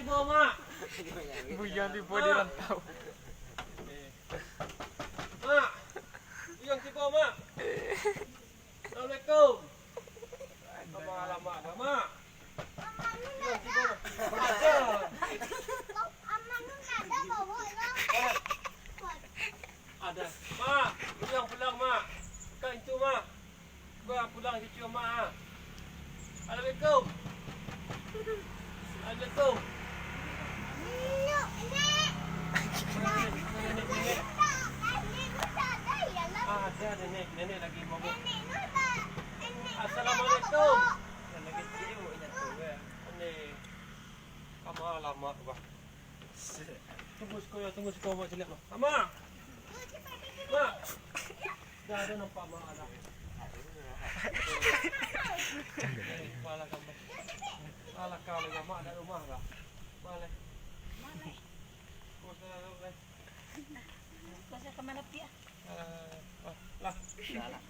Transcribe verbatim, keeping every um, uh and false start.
Tibo, Mak. Buyuang tibo di rantau. Mak, Buyuang tibo, Mak. Assalamualaikum. Alamak, Mak. Buyuang tibo, Mak. Ada. Ada. Mak, Buyuang pulang, Mak. Kan itu, Mak. Bah, pulang cucu Mak, ah. Assalamualaikum. Assalamualaikum. Nenek, nenek, nenek. Ah, ada nenek, nenek lagi bangun. Assalamualaikum. Nenek kecil, bukannya tu, kan? Nenek. Lama-lama, bah. Tunggu siko yo, tunggu siko, Mak caliak, Mak. Mak! Mak! Dah, dah nampak Mak dah. Alah, gambar. Alah, kalau Mak dah rumah dah. Mak leh. Mak leh. Bos dah, dah, dah. Bos dah kemana, Piak? Alah, alah, alah. Dah, lah, dah.